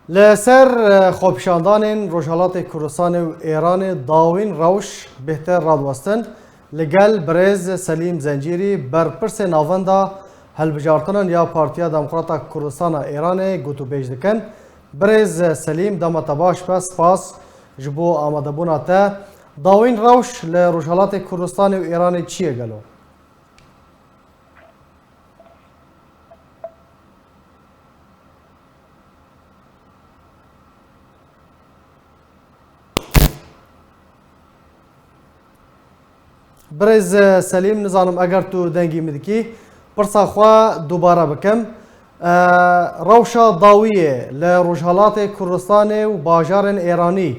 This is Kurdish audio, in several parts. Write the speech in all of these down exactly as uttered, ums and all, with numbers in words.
Li ser, e, xwepişandanên Rojhelatê Kurdistanê û Êranê dawîn rewş bêhtir radiwestin. Li gel birêz Selîm Zencîrî, berpirsê Navenda Hilbijartinan ya Partiya Demokrata Kurdistana Êranê gotûbêj dikin. Birêz Selîm, dema te baş be, spas ji bo amadebûna te. Dawîn rewş li Rojhelatê Kurdistanê û Êranê çi ye gelo? Birêz Selîm, nizanim eger tu dengî min dikî, pirsa xwe dubare bikim. E, rewşa dawiyê li Rojhelatê Kurdistanê û bajarên Êranî,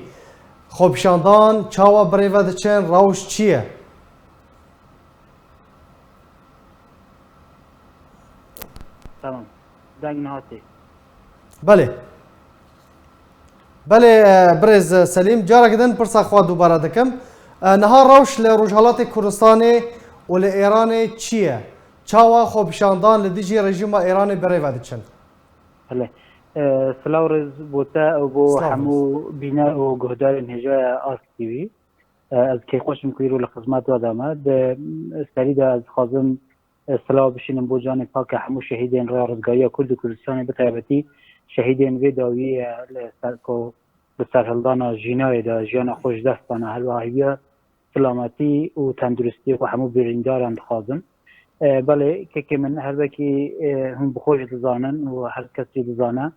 xwepişandan çawa birêve diçin, rewş çi ye? Tamam. Deng nehatê. Belê. Belê, e, birêz Selîm, careke din pirsa xwe dubare dikim. E, niha rewş li Rojhelatê Kurdistanê û li Êranê çi ye? Çawa xwepişandan li dijî rejîma Êranê birêve diçin? Belê. E, silav rêz bo te û bo Silav rêz. Hemû bîner û guhdarên hêjaya Ask T V. E, ez kêfxweş im ku îro li xizmet we de me. Di serî de ez dixwazim, e, silav bişînim bo canê paka hemû şehîdên Rêya Rizgariya Kurd û Kurdistanê, bi taybetî şehîdên vê dawiyê ye li ser ku li serhildana Jînayê de jiyana xwe ji dest dane. Her wiha hêviya silametî û tenduristiyê xwe hemû birîndaran dixwazim. E, belê, kekê min, her wekî, e, hûn bi xwe jî dizanin û her kes jî dizane,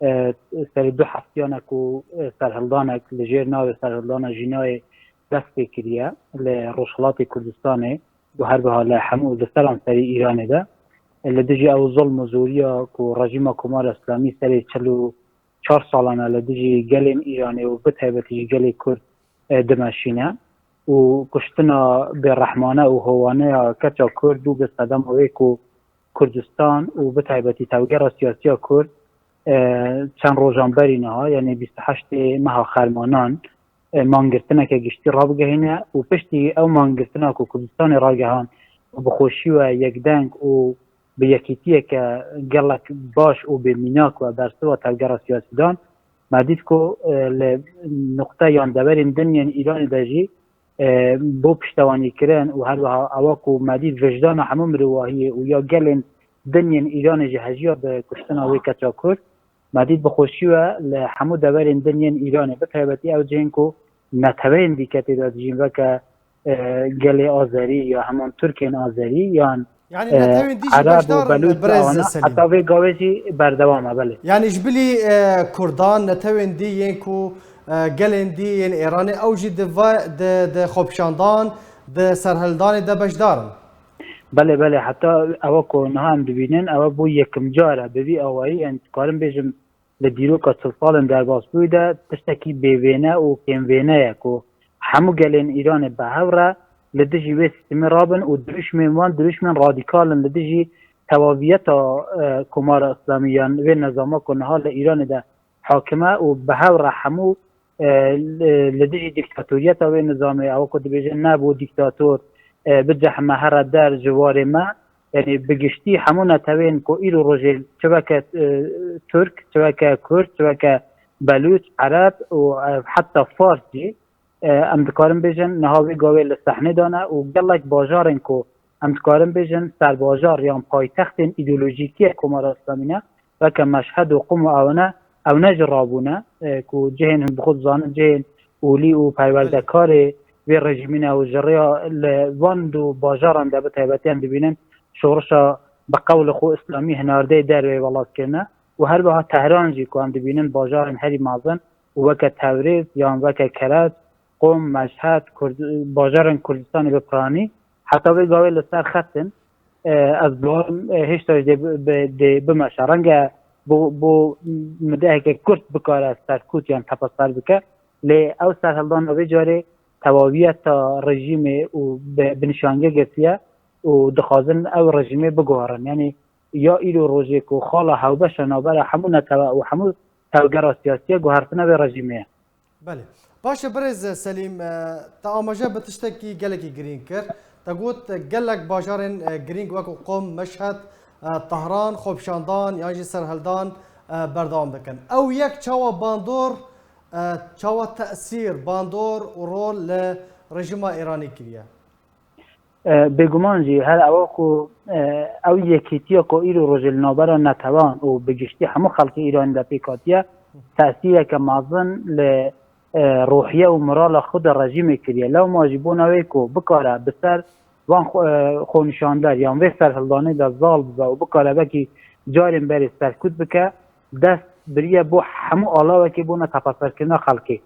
e, serê du heftiyane ku, e, serhildanek li jêr navê serhildana Jînayê dest pê kiriye li Rojhilatê Kurdistanê û her wiha li hemû, li seranserî Îranê de, e, li dijî ew zulm û zoriya ku rejîma Komara Îslamî serê çil û çar salan e li dijî gelên Îranê û bi taybetî jî gelê Kurd, e, dimeşîne û kuştina bêrehmane û hovane ya keça Kurd û bi sedema wê ku Kurdistan û bi taybetî tevgera siyasiya Kurd, e, çend rojan berî niha, yanî bîst û heştê meha Xermanan, e, mangirtineke giştî rabigihîne û piştî ew mangirtina ku Kurdistanê ragihand û bi xweşî we yekdeng û bi yekîtiyeke gelek baş û bêmînak we bersiva tevgera siyasî dan, me dît ku, e, li nuqte yan deverên din yên Îranê de jî, e, bo piştewanîkirin û her wiha ewa ku me dît wijdana hemû mirovahiyê û ya gelên din yên Îranê jî hejiya bi kuştina wê keça Kurd, me dît bi xweşî we li hemû deverên din yên Îranê, bi taybetî ew cihên ku neteweyên dîke tê de dijîn, weke, e, gelê Azerî ya heman Tirkên Azerî yan, Yanî e, netewên dî jî Ereb û beşdar in, Belûç birêz ana, Selîm. Heta vê gavê jî berdewam e, belê. Yanî ji bilî, e, Kurdan, netewên dî yên ku, e, gelên dî yên Êranê, ew jî di va-, di, di xwepişandan, di serhildanê de beşdar in. Belê, belê, heta ewa ku niha em dibînin, ewa bû yekim car e, bi vî awayî, em dikarin bêjim, li dîroka çil salên derbasbûyî de tiştekî bêvêne û kêmvêne ye ku hemû gelên Îranê bi hev re li dijî wê sîstemê rabin û dirûşmên wan dirûşmên radîkal in li dijî tewaviyeta, e, Komara Îslamî yan vê nizama ku niha li Îranê de hakim e û bi hev re hemû, e, li, li dijî dîktatoriyeta wê nizamê, ew ku dibêjin ne bo dîktator, e, bicehime here der ji warê me, yanî bi giştî hemû netewên ku îro rojê çi weke, e, Tirk, çi weke Kurd, çi weke Belûç, Ereb û, e, heta Fars jî, e, em dikarin bêjin niha vê gavê li sehnê de ne û gelek bajarên ku em dikarin bêjin serbajar yan paytextên îdeolojîkî ya Komara Îslamî ne, weke Meşhed û Qum û ewne, ewne jî rabûne, e, ku cihên hûn bi xwe dizanin cihên olî û perwerdekarê vê rejîmî ne û ji rêya li van du bajaran de bi taybetî em dibînin şorişa bi qewli xwe îslamî hinardeyê derveyî welat kirine û her wiha Tehran jî ku em dibînin bajarên herî mezin û weke Tewrêz yan weke Kereç, Qom, Meşhed, Kurd-, bajarên Kurdistanê bi piranî heta vê gavê li ser xet in. E, ez bawerim, e, hêşta jî dê bi, bi, dê bimeşe. Renge bo, bo mideheke kurt bikare serkût yan tepeser bike. Lê ew serhildana vê carê tewaviyeta rejîmê û bi, bi nîşange girtiye û dixwazin ew rejîmê bigorin. Yanî ya îro rojê ku xala hewbeşa navbera hemû netewe û hemû tevgera siyasî ye, guhertina vê rejîmê ye. Belê. Baş e, birêz Selîm, e, te amaje bi tiştekî gelekî girîng kir. Te got, e, gelek bajarên, e, girîng wekû Qom, Meşhed, e, Tehran, xwepişandan yan jî serhildan, e, berdewam dikin. Ew yek çawa bandor, e, çawa tesîr, bandor û rol li rejîma Îranê kiriye? E, Bêguman jî her ewa ku, e, ew yekîtiya ku îro rojê li navbera netewan û bi giştî hemû xelkê Îranê de pêk hatiye, tesîreke mezin li, e, ruhiye û morala xwe de rejîmê kiriye. Lewma jî bona wê ku bikare bi ser van xwe, e, xwenîşander yan vê serhildanê de zal bibe û bikare belkî carên berê serkût bike, dest biriye bo hemû alawekê bona tepeserkirina xelkê.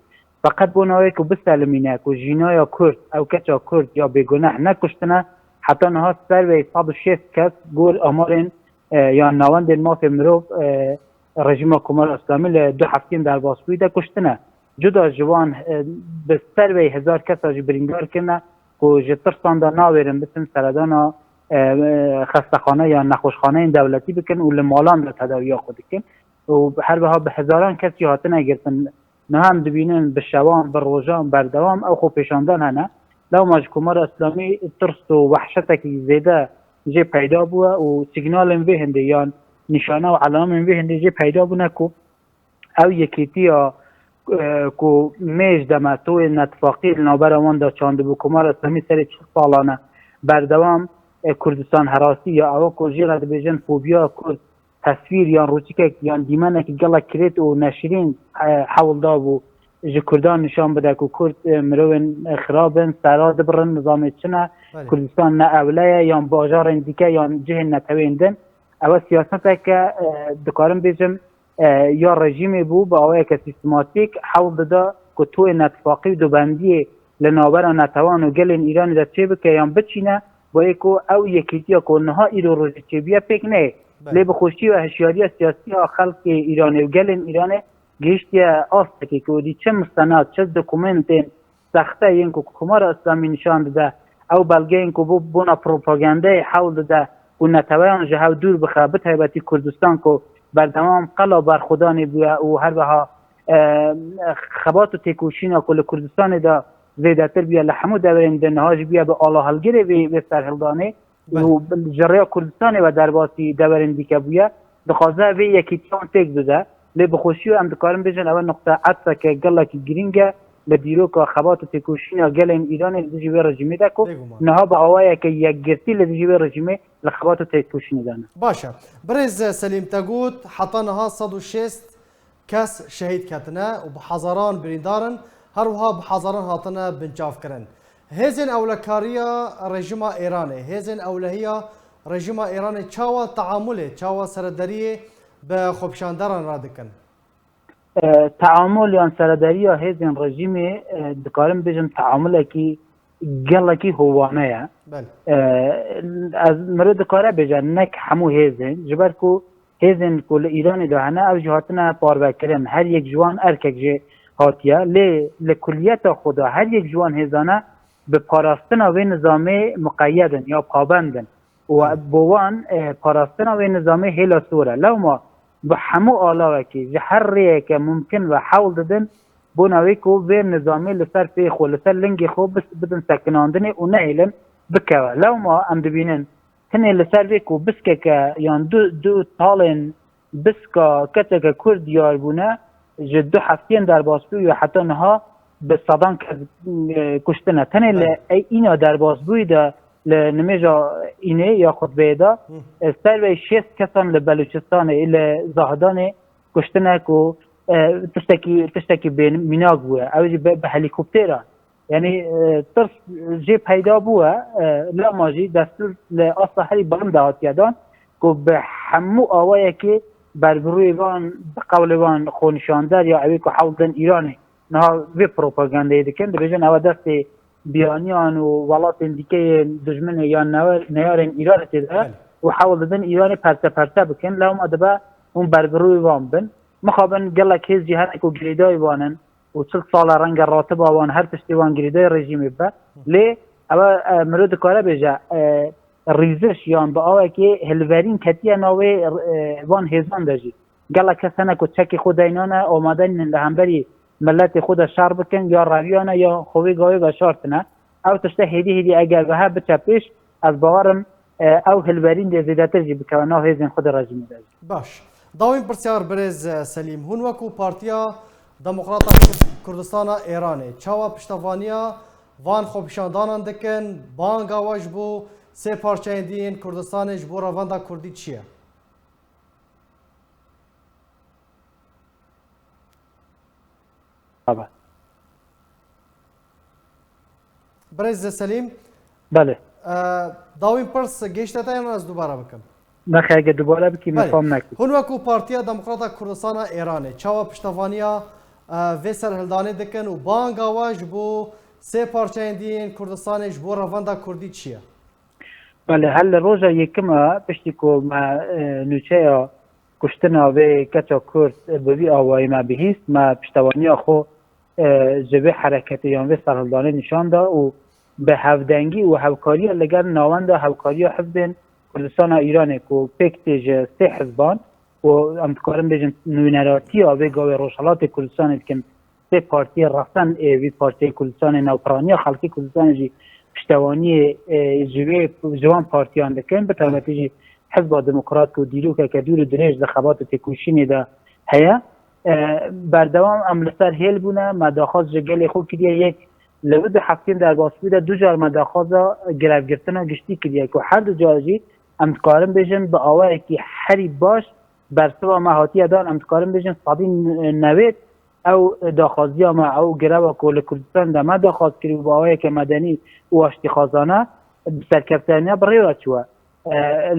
Feqet bona wê ku biselimîne ku jînaya Kurd, ew keça Kurd ya bêguneh nekuştine, heta niha ser wê sed û şêst kes gor amarên, e, yan navendên mafê mirov, e, rejîma Komara Îslamî li du heftiyên derbasbûyî de kuştine. Cuda ji wan, e, bi ser wê hezar kesa jî birîndar kirine ku ji tirsan de nawêrin bitin seredana, e, e, xestexane yan nexweşxaneyên dewletî bikin û li malan de tedawiya xwe dikin. Û her wiha bi hezaran kes jî hatine girtin. Niha em dibînin bi şevan, bi rojan berdewam ew xwepêşandan hene. Lewma ji Komara Îslamî tirs û wehşetekî zêde jê peyda bûye û signalên vê hindê yan nîşana û elamên vê hindê jê peyda bûne ku ew yekîtiya, e, ku mêj deme toyê netfaqî li navbera wan de çandibû, Komara Îslamî serê çil salan e berdewam, e, Kurdistan herasî ya ew ku jê re dibêjin fobiya Kurd, teswîr yan rûçikek yan dîmenekî gelek kirêt û neşirîn, e, hewl dabû ji Kurdan nîşan bide ku Kurd, e, mirovên, e, xirab in, sera dibirin, nizamê çi ne, Belê. Kurdistan ne ewle ye yan bajarên dike yan cihên netewên din. Ew siyaseteke, e, dikarim bêjim, e, ya rejîmê bû, bi awayeke sîstematîk hewl dida ku toyê netfaqî û dubendiyê li navbera netewan û gelên Îranê de çêbike yan biçîne, bo yê ku ew yekîtiya ku niha îro rojê çêbûye pêk neyê. Belê. Lê bi xweşî ve hişyariya siyasî ya xelkê Îranê û gelên Îranê gihiştiye astekê ku êdî çi mistenad, çi dokumentên sexte yên ku Komara Îslamî nîşan dide, ew belgeyên ku bû bona propagandeyê hewl dide ku neteweyan ji hev dûr bixe, bi taybetî Kurdistan ku berdewam qela berxwedanê bûye û her wiha, e, xebat û têkoşîna ku li Kurdistanê de zêdetir bûye li hemû deverên din, niha jî bûye bi alahilgirê vê, vê serhildanê Belê. û ji rêya Kurdistanê ve derbasî deverên dîke bûye, dixwaze vê yekîtiyan têk bide. Lê bi xweşî em dikarin bêjin, ew nuqte etfeke gelekî girîng e li dîroka xebat û têkoşîna gelên Îranê li dijî vê rejîmê de ku Bêguman. niha bi awayeke yekgirtî li dijî vê rejîmê li xebat û têkoşînê de ne. Baş e. Birêz Selîm te got, heta niha sed û şêst kes şehîd ketine û bi hezaran birîndar in, her wiha bi hezaran hatine binçavkirin. Hêzên ewlekariya rejîma Îranê, hêzên ewlehiya rejîma Îranê çawa teamulê, çawa seredariyê bi xwepêşanderan re dikin? E, teamul yan seredariya hêzên rejîmê, e, dikarim bêjim teamulekî gelekî hovane ye. Belê. E, ez, mirov dikare bêje nek hemû hêzên, ji ber ku hêzên ku li Îranê de hene, ev jî hatine parvekirin. Her yek ji wan erkek jê hatiye. Lê li kuliyeta xwe de her yek ji wan hêzane bi parastina vê nizamê muqeyyed in ya pabend in. Û Hı. bo wan, e, parastina vê nizamê hêla sor e. Lewma bi hemû alawekî, ji her rêyeke mumkin ve hewl didin, bona wê ku vê nizamê li ser pê xwe, li ser lingê xwe bis-, bidin sekinandinê û nehêlin bikeve. Lewma em dibînin, hinê li ser vê ku biskeke yan du, du talên biska keseke Kurd diyar bûne, ji du heftiyên derbasbûyî ve heta niha bi sedan kes, e, kuştine. Tenê li Belê. ey îna derbasbûyî de li nimêja înê ya xutbeyê de, Hı. e, ser vê şêst kesan li Belûçistanê, li Zahdanê kuştine ku, e, tiştekî, tiştekî bê mînak bûye. Ew jî bi, bi helîkoptera. Yanî, e, tirs jê peyda bûye, e, lewma jî destûr li asta herî bilind de hatiye dan ku bi hemû awayekê berbirûyê van, bi qewlê van xwenîşander ya ewê ku hewl din Îranê niha vê propagandeyê dikin, dibêjin ew destê biyaniyan û welatên dike yên dijminê yan newe-, neyarên Îranê tê de Belê. û hewl didin Îranê perse perse bikin, lewma dibe hûn berbirûyê van bin. Mixabin gelek hêz jî hene ku girêdayî wan in û çil sal e renge ratiba wan her tiştê wan girêdayî rejîmê bibe. Lê ew e, mirov dikare bêje, e, rîziş yan bi awekê hilberîn ketiye navê, e, van hêzan de jî. Gelek kes hene ku çekê xwe daynane, amade nînin li hemberî miletê xwe de şer bikin, ya reviyane ya xwe vê gavê veşartine. Ew tişte hêdî hêdî eger bihe biçe pêş, ez bawer im, e, ew hilberîn dê zêdetir jî bikeve nav hêzên xwe di rejîmê de jî. Baş. Dawîn pirsyar birêz Selîm, hûn wekû Partiya Demokrata Kurdistana Êranê çawa piştevaniya van xwepişandanan dikin? Banga we ji bo sê parçeyên din yên Kurdistanê ji bo revenda Kurdî çi ye? Tabii. Birêz Selîm, Belê. e, dawîn pirs gêşte te yan ez dubare bikim? Nexê, eger dubare bikî, min Belê. fam nekir. Hûn wekû Partiya Demokrata Kurdistana Êranê çawa piştevaniya e, vê serhildanê dikin û banga we ji bo sê parçeyên din yên Kurdistanê ji bo revenda Kurdî çi ye? Belê, her li roja yekim e, piştî ku me, e, nûçeya kuştina vê keça Kurd, e, bi vî awayî me bihîst, me piştevaniya xwe, e, ji vê hereketê yan vê serhildanê nîşan da û bi hevdengî û hevkariya li gel navenda hevkariya hizbên Kurdistana Îranê ku pêk tê ji sê hizban û em dikarin bêjin nûneratiya vê gavê Rojhelatê Kurdistanê dikin, sê partiyê resen ê vî partiyê Kurdistanê, navpiraniya xelkê Kurdistanê jî piştewaniyê, e, ji vê, ji wan partiyan dikin, bi taybetî jî Hizba Demokrat ku dîrokeke dûr û dirêj di xebat û têkoşînê de heye. E, berdewam em li ser hêl bûne, me daxwaz ji gelê xwe kiriye, yek li vê du hefteyên derbasbû de du car me daxwaza grevgirtina giştî kiriye ku her du car jî em dikarin bêjin bi awayekî herî baş bersiva me hatiye dan, em dikarin bêjin sedî newêd ew daxwaziya me, ew greva ku li Kurdistanê de me daxwaz kirî û bi awayeke medenî û aştîxwazane bi serkeftinê bi rê re çûye. E,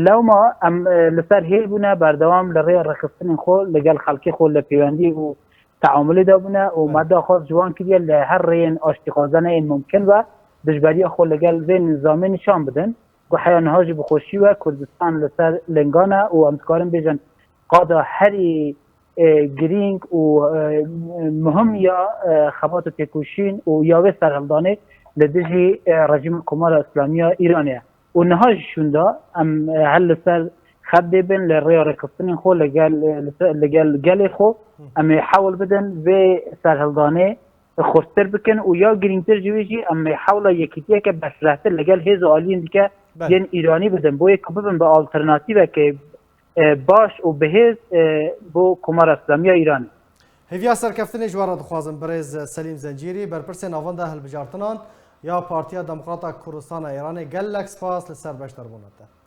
lewma em, e, li ser hêl bûne, berdewam li rê rêxistinên xwe li gel xelkê xwe li pêwendî û teamulê de bûne û me daxwaz ji wan kiriye li her rêyên aştîxwazane yên mumkin ve dijberiya xwe li gel vê nizamê nîşan bidin. Ku heya niha jî bi xweşî we Kurdistan li ser lingan e û em dikarin bêjin qada herî, e, girîng û, e, muhim ya, e, xebat û têkoşîn û ya vê serhildanê li dijî, e, rejîma Komara Îslamî ya Îranê ye. Û niha jî şûnda em, e, her li ser xet dê bin li rêya rêxistinên xwe li gel, e, li ser, li gel gelê xwe em ê hewl bidin vê serhildanê xurttir bikin û ya girîngtir ji wî jî em ê hewla yekîtiyeke berfirehtir li gel hêz û aliyên dike Belê. yên Îranî bidin. Boyê ku bibin bi alternatîveke, e, baş û bihêz, e, bo Komara Îslamî ya Îranê. Hêviya serkeftinê ji we re dixwazim birêz Selîm Zencîrî, berpirsê navenda hilbijartinan ya Partiya Demokrata Kurdistana Îranê. Gelek spas li ser beşdarbûna te.